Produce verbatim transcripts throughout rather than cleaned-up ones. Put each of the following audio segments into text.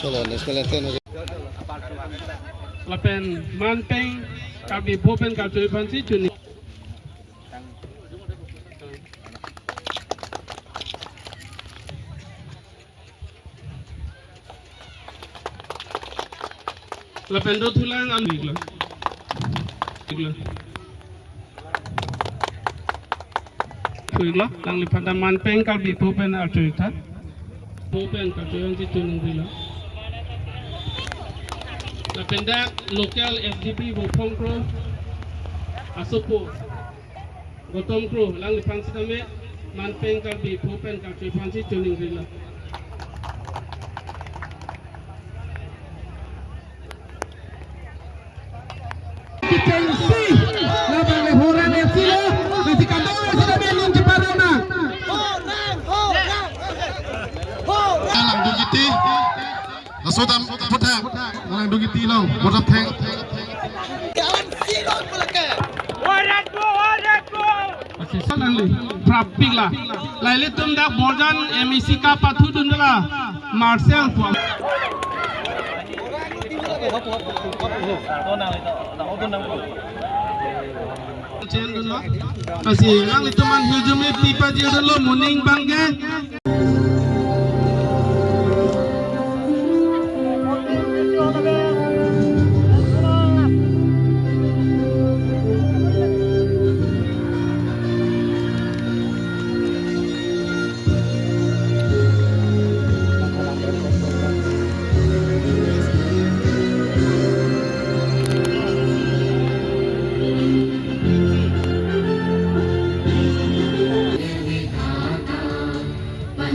Chalo, national anthem. Lapen manpeng Karbi Pho pen Karcho aphansi chuni. Lapen dothulang an bigla. Bigla. Thuiklo, nangliphan ta manpeng Karbi Pho pen Karcho tha. Pho pen Karcho aphansi chuningri lo. Lapen dak local S D P Bophong Kro asopo Gotom Kro, nangliphan sitame manpeng Karbi Pho pen Karcho aphansi chuningri lo. Kitengsi, labang le Horang F C lo, masih kantong masih ada belum cepat na. Alang dugiti, laso dam puthak, alang dugiti lo, bothap theng. Alam sirot pelaka. Warat bo, warat bo. Achi sanangli, prapik la. La ilitum dak Borjan M E C ka pathudun dala. Marcel pu. Chen dun lo. Achi nanglitum an hiljumi pi pajir dun lo moning bangke.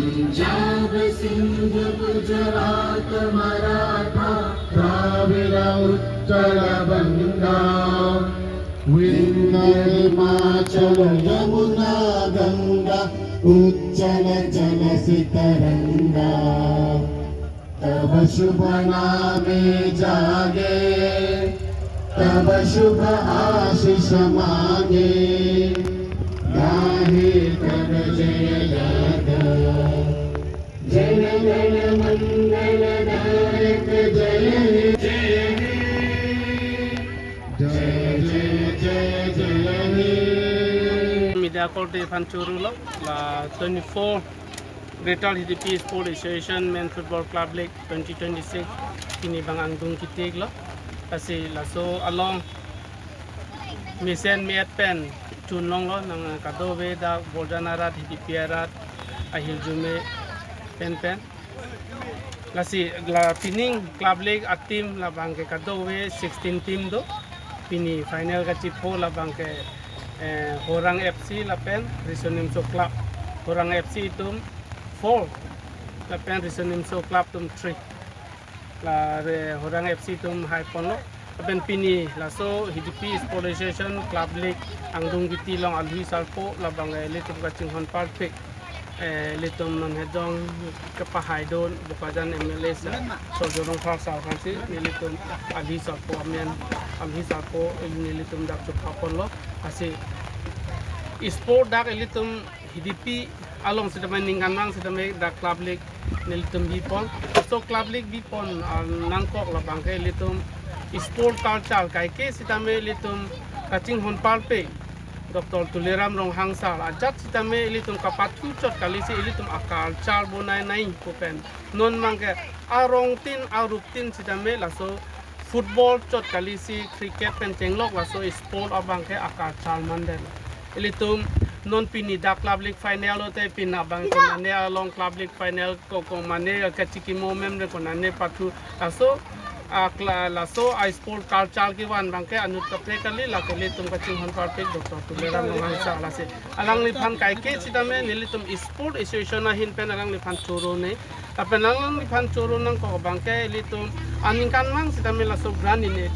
Punjab, Sindh, Gujarat, Maratha, Dravida, Uttar Banga, Vindhya, Himachal, Yamuna, Ganga, Ujjal, Jal, Sitaranga. तब शुभ नामे जागे, तब शुभ आशीष मांगे, गाहे तब जय गाथा। जन गण मंगल दायक जय हे, जय हे, जय जय जय जय हे। Media korte aphan churu lo, la twenty-four Greater Hidipi Sport Association Men Football Club League twenty twenty-six pini bang angdung kitik lo. Lasi laso along mesen me-et pen chun longlo, nang kadokave dak Borjan arat, Hidipi arat, ahirjume pen pen. Lasi la pining Club League a-team labang ke kadokave sixteen team do. Pini final kachipho labang ke, eh, Horang F C lapen Riso Nimso Club. Horang F C atum four lapen Riso Nimso Club atum three. La re Horang F C atum hai ponlo. Lapen pini laso Hidipi Sport Association Club League angdung kiti along alui sarpo labang ke ilitum kachinghon parpik. Eh, ilitum non hejong kepahai dun Bokajan M L A sir Surjya Rongphar sir aphansi nelitum alhi sarpo amen, alhi sarpo nelitum dak chupha ponlo. Lasi sport dak ilitum Hidipi along sitame ningkan mang sitame dak Club League nelitum bipon. So Club League bipon, ah, nangkok labang ke ilitum sport culture kaike sitame ilitum kachinghon parpe Doctor Tuliram Ronghang sir ajat sitame ilitum kapathu chot kalisi ilitum a-culture bonai nai pu pen. Non mang ke arong tin arup tin sitame laso football chot kalisi cricket pen chenglok laso sport abang ke a-culture mandel. Ilitum non pini dak Club League final lote pini abang konane along Club League final ko konane kachikimo memre konane pathu laso a kla-, laso a-sport culture kevan abang ke anut kaprek kali, lake ilitum kachinghon parpik Doctor Tuliram Ronghang sir lasi. Alangliphan kaike sitame nelitum sport association ahin pen alangliphan choro ne. Lapen alangliphan choro nangkok abang ke ilitum aningkan mang sitame laso grant inut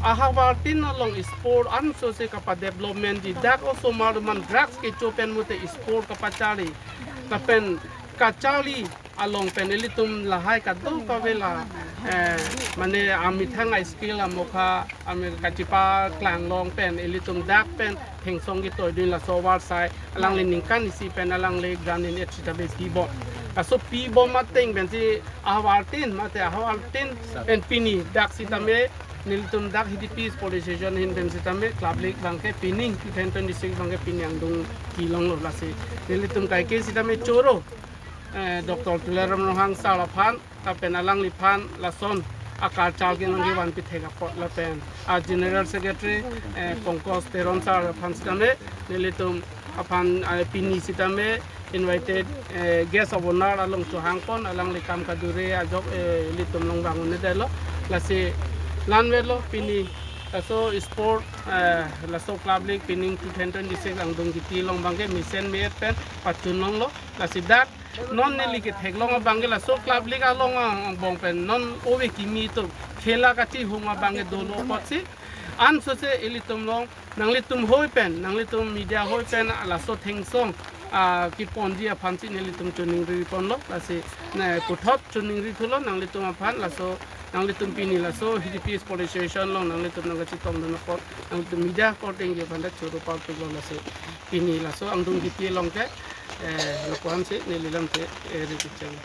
ahavar tin along sport ansose kapa-development di dak osomar man drugs kecho pen mute sport kapacharli. Lapen kacharli along pen ilitum lahai kadokave la, eh, mane amethang a-skill amokha, ame kachipaklang long pen ilitum dak pen thengsong ketoidun laso avarsai alangli ningkan isi pen alangli grant inut sitame pibom. Laso pibom ateng pensi ahavar tin mate ahavar tin pen pini dak sitame nelitum dak Hidipi Sports Association ahin pen sitame Club League abang ke pining two thousand twenty-six abang ke pini angdung kelonglo. Lasi nelitum kaike sitame choro, eh, Doctor Tuliram Ronghang sir aphan lapen alangliphan lason a-culture kenang kevan pithek apot lapen a-General Secretary, eh, Pankaj Teron sir aphan sitame nelitum aphan, eh, pini sitame invited, eh, guest of honour along chohang pon alangli kam kadure ajok, eh, ilitum long bang un-edetlo. Lasi la-an avelo pini laso sport, eh, laso Club League pining two thousand twenty-six angdung kiti along abang ke mesen me-et pen pachun longlo. Lasi dak non neli ketheklong abang ke laso Club League along angbong pen non ove kimi atum khela kachihung abang ke dolo apotsi ansose ilitum long nanglitum hoi pen, nanglitum media hoi pen laso thengsong, ah, keponji aphansi nelitum choningri ponlo. Lasi ne puthot choningri thulo nanglitum aphan laso, nanglitum pini laso Hidipi Sports Association along nanglitum nangkachetongdun apot nanglitum media korte aphan dak choro parpiklo. Lasi pini laso angdung kiti along ke, eh, lapu-ansi neli lamthe, eh, ri kecheng.